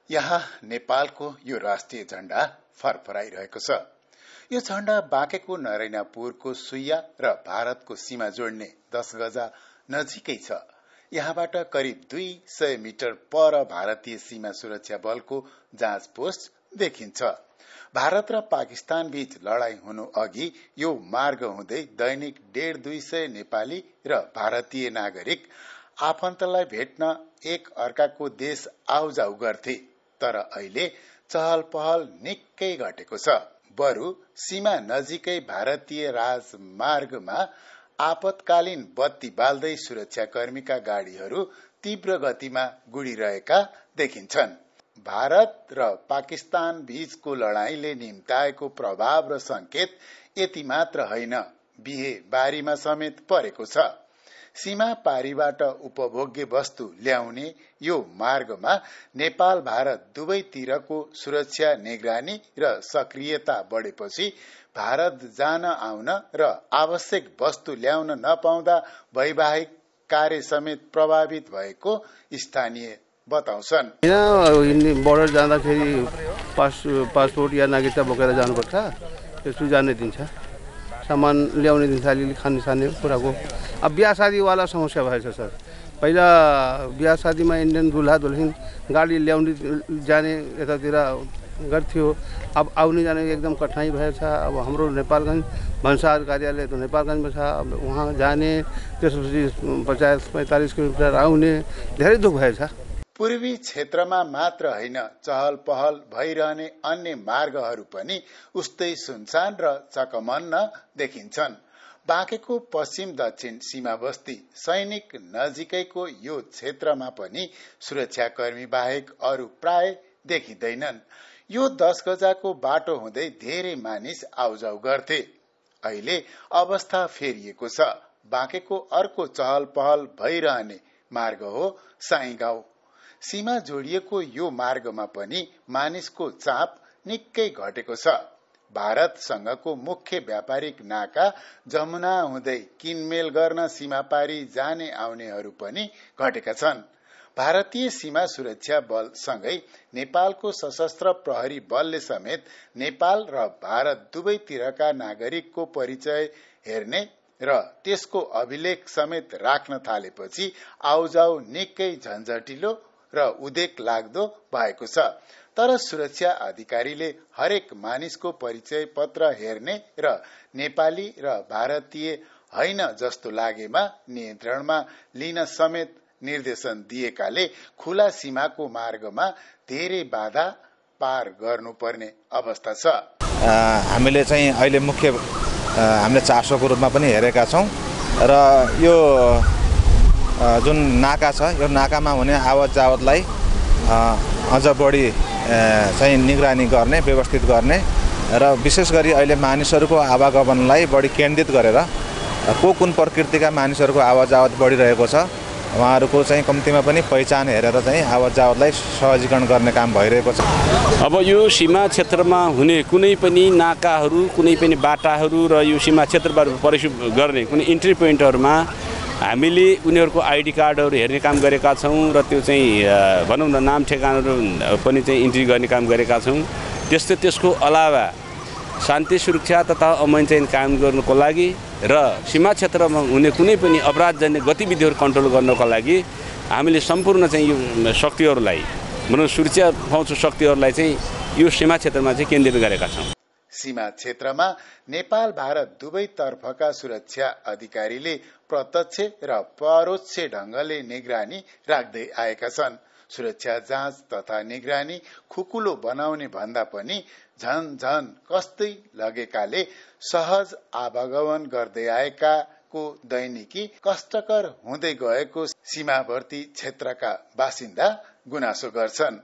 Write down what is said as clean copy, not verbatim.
यहाँ नेपालको यो राष्ट्रिय झण्डा फरफराइरहेको छ। यो झण्डा बाँकेको नरैनापुरको सुइया र भारतको सीमा जोड्ने 10 गजा नजिकै छ। यहाँबाट करिब 200 मिटर पर भारतीय सीमा सुरक्षा बलको जाँच पोस्ट देखिन्छ। भारत र पाकिस्तान बीच लडाई हुनु अघि यो मार्ग हुँदै दैनिक 150-200 नेपाली र भारतीय नागरिक आफन्तलाई भेट्न एक अर्काको देश आउजाउ गर्थे। तर अहिले चहल पहल निकै घटेको छ। बरु सीमा नजिकै भारतीय राजमार्गमा आपतकालीन बत्ती बाल्दै सुरक्षाकर्मीका गाड़ीहरू तीव्र गतिमा गुडिरहेका देखिन्छन्। भारत र पाकिस्तान बीचको लडाईँले निम्ताएको प्रभाव र संकेत यति मात्र होइन, बिहे बारीमा समेत परेको छ। सीमा पारीबाट उपभोग्य वस्तु ल्याउने यो मार्गमा नेपाल भारत दुवैतिरको सुरक्षा निगरानी र सक्रियता बढेपछि भारत जान आउन र आवश्यक वस्तु ल्याउन नपाउँदा वैवाहिक कार्य समेत प्रभावित भएको स्थानीय बताउँछन्। यहाँ बोर्डर जाँदाखेरि पासपोर्ट या नागरिकता बोकेर जानुपर्छ, त्यसो जाने दिन्छ। सामान ल्याउने दिन्छ, अलिअलि खाने कुराको। अब बिहा शादीवाला समस्या भएछ सर। पहिला बिहा शादीमा इन्डियन दुल्हा दुल्हन गाडी ल्याउने जाने यतातिर गर्थ्यो। अब आउने जाने एकदम कठिनाई भएछ। अब हाम्रो नेपालगञ्ज भन्सार कार्यालय त नेपालगञ्जमा छ। अब वहाँ जाने, त्यसपछि 50-45 किलोमिटर आउने, धेरै दुःख भएछ। पूर्वी क्षेत्रमा मात्र होइन, चहल पहल भइरहने अन्य मार्गहरू पनि उस्तै सुनसान र चकमन्न देखिन्छन्। बाँकेको पश्चिम दक्षिण सीमा बस्ती सैनिक नजिकैको यो क्षेत्रमा पनि सुरक्षाकर्मी बाहेक अरू प्राय देखिँदैनन्। यो 10 गजाको बाटो हुँदै धेरै मानिस आउजाउ गर्थे। अहिले अवस्था फेरिएको छ। बाँकेको अर्को चहल पहल भइरहने मार्ग हो साईगाउँ। सीमा जोडिएको यो मार्गमा पनि मानिसको चाप निकै घटेको छ। भारतसँगको मुख्य व्यापारिक नाका जमुना हुँदै किनमेल गर्न सीमापारी जाने आउनेहरू पनि घटेका छन्। भारतीय सीमा सुरक्षा बलसँगै नेपालको सशस्त्र प्रहरी बलले समेत नेपाल र भारत दुवैतिरका नागरिकको परिचय हेर्ने र त्यसको अभिलेख समेत राख्न थालेपछि आउजाउ निकै झन्झटिलो र उदेक लाग्दो भएको छ। तर सुरक्षा अधिकारीले हरेक मानिसको परिचय पत्र हेर्ने र नेपाली र भारतीय होइन जस्तो लागेमा नियन्त्रणमा लिन समेत निर्देशन दिएकाले खुला सीमाको मार्गमा धेरै बाधा पार गर्नुपर्ने अवस्था छ। हामीले चाहिँ अहिले मुख्य हामीले चासोको रूपमा पनि हेरेका छौं र यो जुन नाका छ, यो नाकामा हुने आवत जावतलाई अझ बढी चाहिँ निगरानी गर्ने, व्यवस्थित गर्ने र विशेष गरी अहिले मानिसहरूको आवागमनलाई बढी केन्द्रित गरेर को कुन प्रकृतिका मानिसहरूको आवत जावत बढिरहेको छ, उहाँहरूको चाहिँ कम्तीमा पनि पहिचान हेरेर चाहिँ आवत जावतलाई सहजीकरण गर्ने काम भइरहेको छ। अब यो सीमा क्षेत्रमा हुने कुनै पनि नाकाहरू, कुनै पनि बाटाहरू र यो सीमा क्षेत्रबाट प्रवेश गर्ने कुनै इन्ट्री पोइन्टहरूमा हामीले उनीहरूको आइडी कार्डहरू हेर्ने काम गरेका छौं र त्यो चाहिँ भनौं न नाम ठेगानाहरू पनि चाहिँ इन्ट्री गर्ने काम गरेका छौं। त्यस्तै त्यसको अलावा शान्ति सुरक्षा तथा अमन चाहिँ कायम गर्नको लागि र सीमा क्षेत्रमा हुने कुनै पनि अपराधजन्य गतिविधिहरू कन्ट्रोल गर्नको लागि हामीले सम्पूर्ण चाहिँ यो शक्तिहरूलाई, भनौं सुरक्षा पहुँच शक्तिहरूलाई चाहिँ यो सीमा क्षेत्रमा चाहिँ केन्द्रित गरेका छौं। सीमा क्षेत्रमा नेपाल भारत दुवै तर्फका सुरक्षा अधिकारीले प्रत्यक्ष र परोक्ष ढंगले निगरानी राख्दै आएका छन्। सुरक्षा जाँच तथा निगरानी खुकुलो बनाउने भन्दा पनि झन कस्तै लगेकाले सहज आवागमन गर्दै आएकाको दैनिकी कष्टकर हुँदै गएको सीमावर्ती क्षेत्रका बासिन्दा गुनासो गर्छन्।